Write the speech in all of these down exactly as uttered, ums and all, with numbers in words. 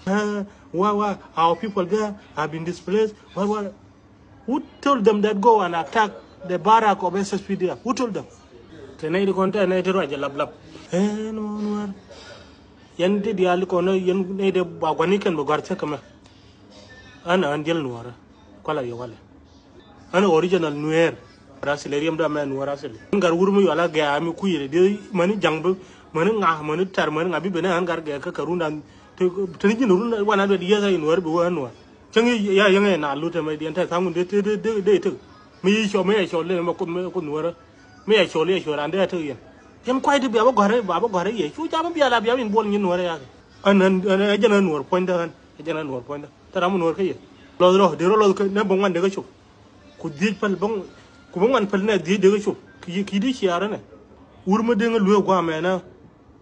Why, why our people there have been displaced? Why, why? Who told them that go and attack the barrack of S S P D F? Who told them? Te nɛy ti kɔn te nɛy ti ruac ɛ lap lap. Ɛn ɣän Nuäär. Yɛn ti diaal kɔn yɛn nɛy ti ba gua̱ni kɛn bɛ gɔ̱a̱r thiäk kɛ mɛ. Ɣän ɣän diɛl Nuäärä. Kualɛ yɛ walɛ. Ɣän original Nuäär. Rasili riɛmdä mɛ Nuäär asili. Ɣän gat wur mi yual a gɛ̈ɛ̈ mi kui̱ rɛ diɛ mäni jaŋ bi mäni ŋa mäni tɛr mäni ŋa bi ben ɣän gat gɛ̈ɛ̈ kä kɛ rundan. Te te ni ji̱n run one hundred years a in Nuäär bi wä ɣän Nuäär. Cäŋ ya yäŋɛ na lut ɛmɛ diɛn tɛk tha̱a̱ŋ wun dee dee dee dee tek. Mi yi cɔl mi yɛ cɔl lɛ mɛ kuth mi kuth Nuäärä. Mi yɛ cɔl yɛ cɔl an dee tek yɛn. Yɛn kuay ti bia bä gɔ̱rɛ ba bä gɔ̱rɛ yɛ cu ca bä bia la bia bin buɔl nyin Nuäärä yakɛ. An an an ɛ jɛn an Nuäär puɔ̱nydä an ɛ jɛn an Nuäär puɔ̱nydä. Tɛ ram mi Nuäär kä yɛ. Lɔth rɔ dee rɔ lɔth kä nɛ bä ŋuan dee kä cop. Ku dhiec päl bä ku bä ŋuan päl nɛ dhiec dee kä cop. Ki ki di ciaarä nɛ. Wur mi dee ŋä luee guamɛ nä.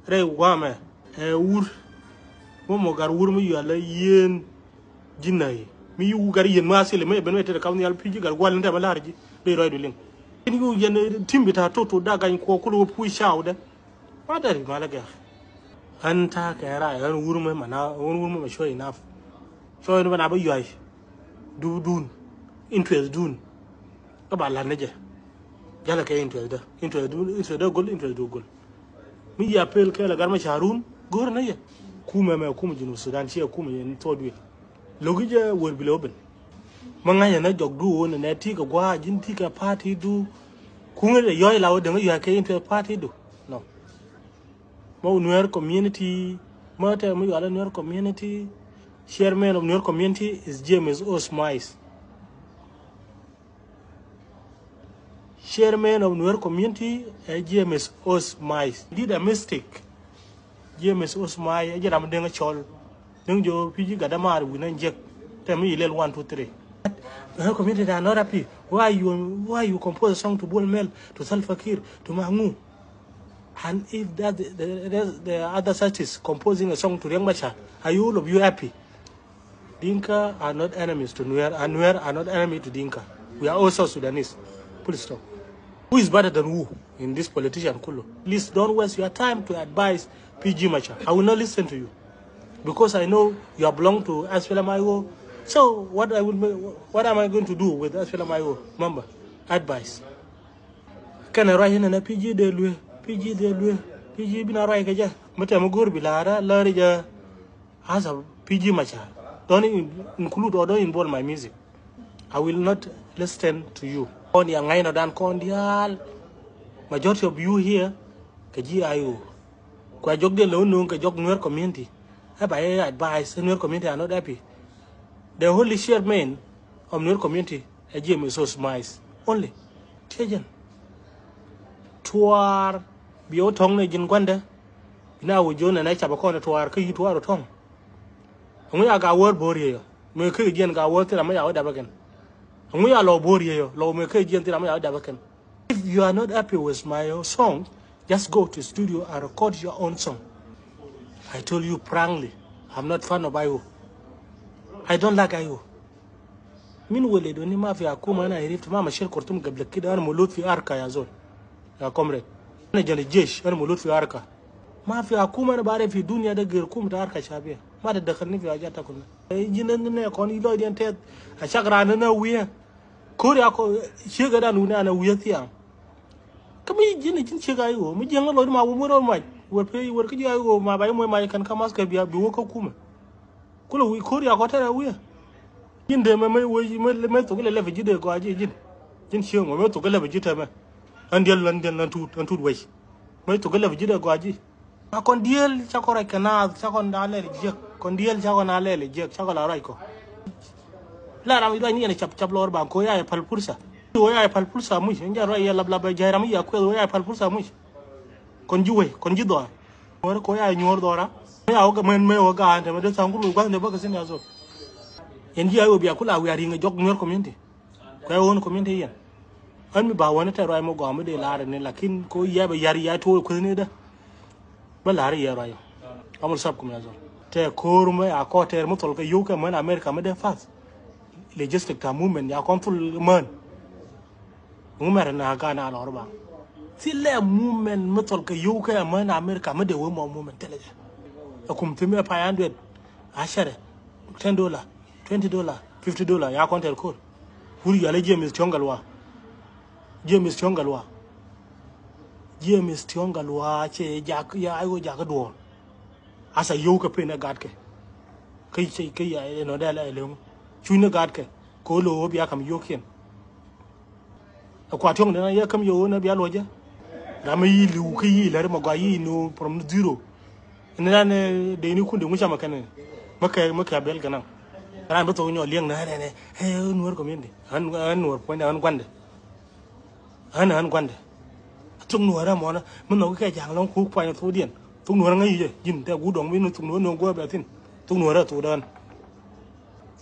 Rɛy guamɛ ɛ wur. Mɔ mɔ gar wur mi yualä yien. Ji̱ nɛy mi yu gar yien ma asili mi ben mi tet kam nhial pi̱ ji̱ gar gual ni tɛmɛ lar ji̱. Dee rɔy du liŋ. In yu yɛn tim bi ta toto da gany kuɔ kul wä puc caw dɛ. Ma dɛr ma lɛ gɛk. Ɣän ta̱a̱ kɛ raay ɣän wur mi ma na ɣän wur mi ma cuɔy inaf. Cuɔy ni bä na bä yuay. Dup dun. Interest dun. Kä ba la̱t ni jɛ. Jalɛ kɛ interest dä interest dun interest dä gol interest dun gol. Mi ya pel kɛɛl a gat ma ca run go̱r na yɛ. Kumɛ mɛ kumɛ Junub Sudan ciɛ kumɛ yɛn thok duël. Lo̱ki jɛ wër bi lɛ wä ben. Ma ŋa̱c ɛn ɛ jɔk du wä nɛ nɛ ti kɛ gua̱a̱ ji̱n ti kɛ party du. Kuŋä jɛ yɔ̱c la wä deŋä yɔ̱c kɛ in tuɛ party du. No. Ma wä Nuer community ma tɛ mi yual a Nuer community. Chairman of Nuer community is James Osmais. Chairman of Nuer community ɛ James Osmai. Did a mistake. James Osmai ɛ jɛ ram deŋ cɔl. Deŋ jo piji gadamar wi̱n ɛn jek. Tɛ mi ilel one two three. Nuer community are not happy. Why you why you compose a song to Bol Mel, to Salva Kiir, to Maŋu? And if that the, the, the, the other side is composing a song to Riek Machar, are you all of you happy? Dinka are not enemies to Nuer, and Nuer are not enemy to Dinka. We are all South Sudanese. Full stop. Who is better than who in this politician kulu? Please don't waste your time to advise P G Machar. I will not listen to you because I know you are belong to S P L M I O. So what I will, what am I going to do with S P L M I O member? Advice. Kɛn ruac inɛ nɛ P G dee luee, P G dee luee, P G bi na ruac kɛ jɛ. Mi tɛm mi go̱o̱r bi laarä lääri jɛ. As a P G Machar, don't in- include or don't involve my music. I will not listen to you. Kɔn ya ŋa̱cnɔ dan kɔn diaal. Majority of you here kɛ ji̱ I O. Kua jɔk diɛn lɛ wä no̱o̱ŋ kɛ jɔk Nuer community. Ɛ ba yɛ advice Nuer community are not happy. The only chairman of Nuer community ɛ James Osmai only. Tiecɛn. Tuaar bi wä tɔ̱ŋ ni ji̱n gua̱ndɛ. Bi na wä jiön nɛ nɛ cap kɔn tuaar kä yi tuaar wä tɔ̱ŋ. Ɛŋu ya gaa wäär bo̱o̱r yɛ yɔ mëë kä jiɛn gaa wäär thil amä ya wä dap ɛ kɛn. Ɛŋu ya lɔ bo̱o̱r yɛ yɔ lɔ mëë kä jiɛn thil amä ya wä dap ɛ kɛn. If you are not happy with my song, just go to studio and record your own song. I told you frankly, I'm not fan of I O. I don't like I O. Min wele doni ma fi akuma ana irif ma mashel Khartoum gabla kida ana mulud fi arka ya zol. Ya comrade. Ana jana jesh ana mulud fi arka. Ma fi akuma ana bare fi dunia da gir kum ta arka shabia. Ma ta dakhalni fi hajat ta kunna. Jina ne kon ilo dian tet. Ashak rana na wiya. Kori ako shiga dan wuna ana wiya tiang. Kami jina jin shiga ayo. Mi jina lo ma wumuro ma. Wur pe wur kiji ayo ma bai mo ma kan kamas ka biya biwo ka kuma. Kulɛ wi̱i̱ ko̱r ya kɔ tɛrɛ wi̱i̱. Ji̱n dee mɛ mɛ wec mɛ mɛ thok ilɛ lɛpɛ ji̱ dee gɔaa ji̱ ji̱n. Ji̱n cieŋ mɛ mɛ thok ilɛ lɛpɛ ji̱ tɛmɛ. Ɛn diɛl ɛn diɛl ɛn tuut ɛn tuut wec. Mɛ thok ilɛ lɛpɛ ji̱ dee gɔaa ji̱. A kɔn diɛl ca kɔ rɛc kɛ naath ca kɔn na lɛl jiɛk kɔn diɛl ca kɔn na lɛl jiɛk ca kɔ la rɛc kɔ. La ram iduany ni yɛn cap cap lɔɔr ba ko ya yɛ pal pursa. Wo ya yɛ pal pursa muc ɛn jɛ rɛc yɛ lap lap ɛ jɛ ram i̱ ya kuɛth wo ya yɛ pal pursa muc. Kɔn ji̱ wei kɔn ji̱ dhɔaar. Ŋuɔ̱r kɔ ya nyuɔ̱ɔ̱r dhɔra. Mi a wä kɛ mɛn mɛ wä gaan tɛmɛ dee thaŋ kulu gua̱th ni bäkɛ thin ya zol. Yɛn ji̱ a wä bia kula wiaa riŋ jɔk Nuer community. Kuɛ wä ni community yɛn. Ɣän mi ba wä ni tɛt ruac mɛ gɔaa mi dee laar ni lakin ko yɛ bɛ yar ya tuɔɔk kueth ni dee. Bä laar yɛ ruac. Amul sab kum ya zol. Tɛ ko̱o̱r mɛ a kɔ tɛɛr mi thol kɛ yio̱w kɛ mɛn America mi dee path. Logistic ta movement ya kɔn thul män. Ŋu mɛr na ka na lɔr ba. Thilɛ movement mi thol kɛ yio̱w kɛ män America mi dee wee mɔ movement thilɛ jɛ. Ɛ kum thim ɛ pay an duet. A cɛrɛ ten dollar, twenty dollar, fifty dollar, ya kɔn tɛr ko̱r. Wur yual i̱ James Tiɔ̱ŋ Gatluak. James Tiɔ̱ŋ Gatluak. James Tiɔ̱ŋ Gatluak cɛ jak, ya, ay wä jak duɔ̱ɔ̱r. Asa yio̱w kɛ pen ɛ gatkɛ. Kä cɛ, kä ya, ɛ nɔ dɛl ɛ leŋ. Cuny ni gatkɛ. Kɛ wä lo̱o̱ bia kam yio̱kiɛn. Ɛ kua tiɔŋ dɛn a yɛ käm yɛ ɣöö nɛ bia luɔcä. Ram mi yi li̱w kä yi lɛr mɛ gɔaa yi ni from zero. Ni ran dee ni kun dee ŋu camɛ kɛn. Mɛ kɛ, mɛ kɛ a bel kɛ naŋ. Ran bi thok nyɔ liɛŋ nɛ nɛ nɛ. Ɛ nuɔr community. Ɣän, ɣän nuɔr puɔ̱nydɛ, ɣän guandɛ. Ɣän, ɣän guandɛ. Thok nuɔrä mɔnä mi nhɔk kɛ ja̱a̱ŋ lɔŋ kuk puany thokdiɛn. Thok nuɔrä ŋäc yicɛ ji̱n tɛ guut dɔŋ mi ni thok nuɔrä nuɔr guɔ bɛ thi̱n. Thok nuɔrä thok dään.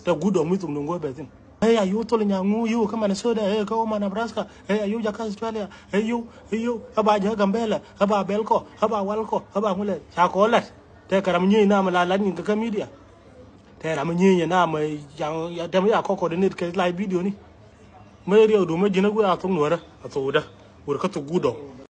Tɛ guut dɔŋ mi thok nuɔr guɔ bɛ thi̱n. Ɛ ya yo̱w thol nyaŋu yo̱w kä Minnesota, ɛ kä Omaha, Nebraska, ɛ ya yo̱w jakä Australia, ɛ yo̱w, ɛ yo̱w, ɛ ba jɛ Gambela, ɛ ba bɛl kɔ, ɛ ba wal kɔ, ɛ ba ŋulɛ. Ca kɔ lat. Tɛ kɛ ram nyiey nam la lat nyin kɛ kä media. Tɛ ram nyiey nam, ɛ, jaŋ, ya, tɛm ya kɔ coordinate kɛ live video ni. Mɛ riɛw du mɛ ji̱n ɛ guɛ a thok nuɔrä, a thok dä. Wur kä thok guut dɔŋ.